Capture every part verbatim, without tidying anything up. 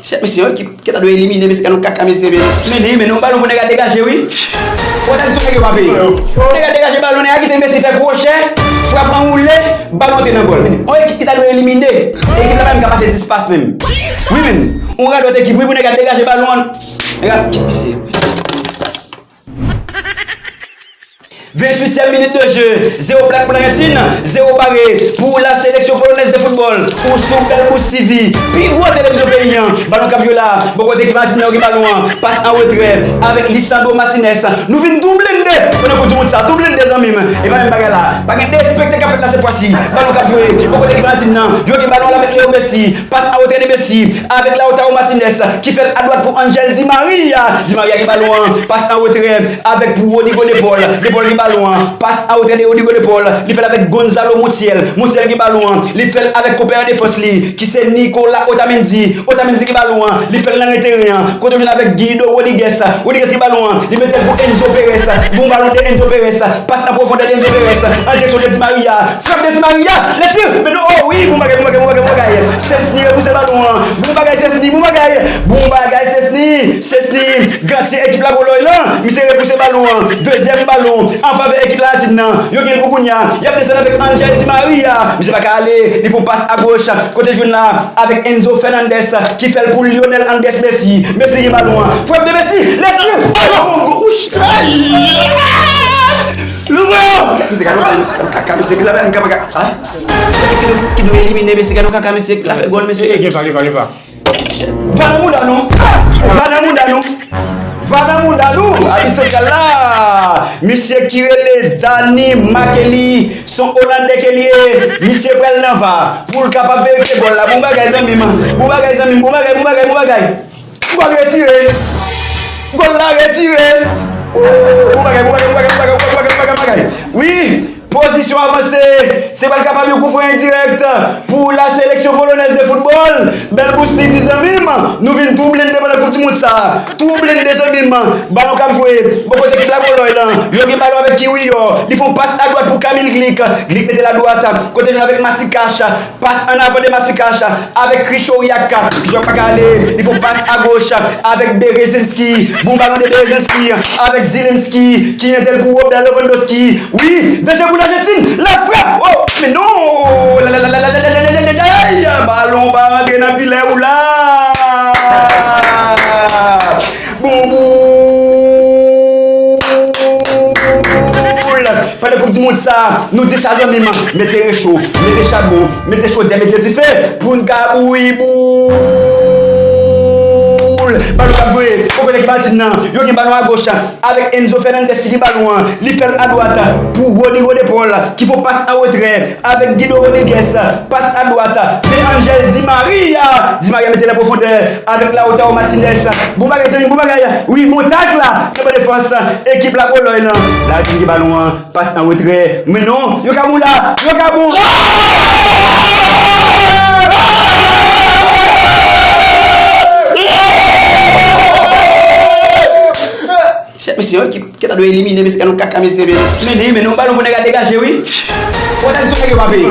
Chèt mesye, ki, ki ta dwe elimine, mesye, gade yon kaka, mesye, men. Men li, men yon balon pou nèg la degaje, wi. Fò w ta di se yon nèg yo pa peye. Nèg la degaje balon, nèg la kite Messi fè kwochè, frap anwoule, balon antre nan gòl. Men yon ekip ki ta dwe elimine. Ekip la pa menm ka pase dis pas menm. Wi, men. Yon radòt ekip, wi, pou nèg la degaje balon an. Nèg la, chèt mesye. Venntuityèm minit de jeu, zewo plak pou Lajantin, zewo pare pou la sélection polonaise de football, ou sou Bèl Bous T V, pi gwo televizyon peyi an. Balon k ap jwe la, bò kote ekip Lajantin nan yo gen balon an, pas an retrè avèk Lisandro Martinez. Nou vin tou blende pandan Koup di Mond sa, tou blende zanmi m. E pa menm bagay la, pa gen derespekte k ap fèt la sèt fwa si. Balon k ap jwe, bò kote ekip Lajantin nan, yo gen balon an avèk Leo Messi, pas an retrè de Messi, avèk Lautaro Martinez, ki fè l adwat pou Angel Di Maria. Di Maria gen balon an, pas an retrè avèk pou Rodrigo De Paul. De Paul gen balon an, pas an retrè de Rodrigo De Paul, li fè l avèk Gonzalo Montiel. Montiel gen balon an, li fè l avèk konpè an defans li, ki se Nicolas Otamendi. Otamendi gen balon an, li fè l nan ren teren an, kote l jwenn avèk Guido Rodriguez. Rodriguez gen balon an, li mete l pou Enzo Perez. Bon balon de Enzo Perez, pas an pwofondè de Enzo Perez, an direksyon de Di Maria. Frap de Di Maria, le tir, men non, oh wi, bon bagay, bon bagay, bon bagay, bon bagay. Chesney repouse balon an. Bon bagay Chesney, bon bagay. Bon bagay Chesney. Chesney, gantye ekip la Polòy lan. Misye repouse balon an. Dezyèm balon an favè ekip Lajantin nan. Yo gen l pou kounya. Y ap desann avèk Angel Di Maria. Misye pa ka ale. Li fè yon pas agoch. Kote l jwenn la avèk Enzo Fernandez ki fè l pou Lionel Andres Messi. Messi gen balon an. Frap de Messi. Le tir. Balon. Ay! Mesye, gade yon kaka, mesye, ki la, kaka, ah. Ki dwe elimine, mesye, gade yon kaka, mesye, ki la fè gòl, mesye. Eh, eh, gen pa, gen pa, gen pa. Va nan mouda nou. Va nan mouda nou. Va nan mouda nou. Abit santral la. Misye ki rele Dani Makeli, se yon Olandè ke li ye. Misye pral nan va pou l kapab verifye gòl la. Bon bagay, zanmi m. Bon bagay, zanmi m. Bon bagay, bon bagay, bon bagay. Gòl retire. Gòl la retire. Ooh, bon bagay, bon bagay, bon bagay, bon bagay. Wi, pozisyon avanse. Se pral kapab yon kout fre endirèk pou la sélection polonaise de football. Bèl Bous T V, zanmi m. Nou vin tou blende pandan Koup di Mond sa. Tou blende, zanmi m. Balon k ap jwe bò kote ekip la Polòy lan. Yo gen balon avèk Kiwior. Li fè yon pas adwat pou Kamil Glik. Glik mete l adwat. Kote jwenn avèk Matikash. Pas an avan de Matikash avèk Krychowiak. Krychowiak pa ka ale. Li fè yon pas agoch avèk Berezinski. Bon balon de Berezinski avèk Zilinski ki mete l pou Robert Lewandowski. Wi, danje pou Lajantin. La frap. Oh, men non. La, la, la, la, la, la, la, la, la, la, la, la. Balon pa rantre nan filè ou la. Bon boul! Pandan Koup di Mond sa, nou di sa zanmi m, mete recho, mete chabon, mete chodyè, mete dife pou n ka bouyi boul. Balon k ap jwe, bò kote ekip Lajantin nan, yo gen balon agoch avèk Enzo Fernandez ki gen balon an, li fè l adwat pou Rodrigo De Paul ki fè yon pas an retrè avèk Guido Rodriguez, pas adwat de Angel Di Maria. Di Maria mete l an pwofondè avèk Lautaro Martinez. Bon bagay, zanmi, bon bagay. Wi, montaj la nan ban defans ekip la Polòy lan. Lajantin gen balon an, pas an retrè. Men non, yo ka bon la, yo ka bon. Chèt mesye, ki, ki ta dwe elimine, mesye, gade yon kaka, mesye, men. Men li, men yon balon pou nèg la degaje, wi. Fò w ta di se yon nèg yo pa peye.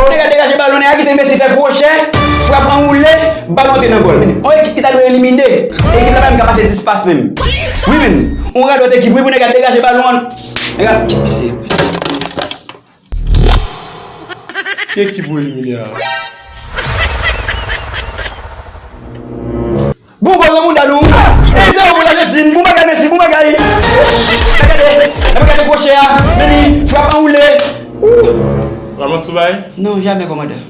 Nèg la degaje balon, nèg la kite Messi fè kwochè, frap anwoule, balon antre nan gòl. Men yon ekip ki ta dwe elimine. Ekip la pa menm ka pase dis pas menm. Wi, men. Yon radòt ekip, wi, pou nèg la degaje balon an. Nèg la, mesye. Ki ekip ou elimine a? Bon gòl nan mouda nou. E zewo pou Lajantin. Bon bagay, Messi, bon bagay. N ap gade, n ap gade kwochè a. Men li, frap anwoule. Ou. Ou ap sou bay? Non, jamè, kòmandan.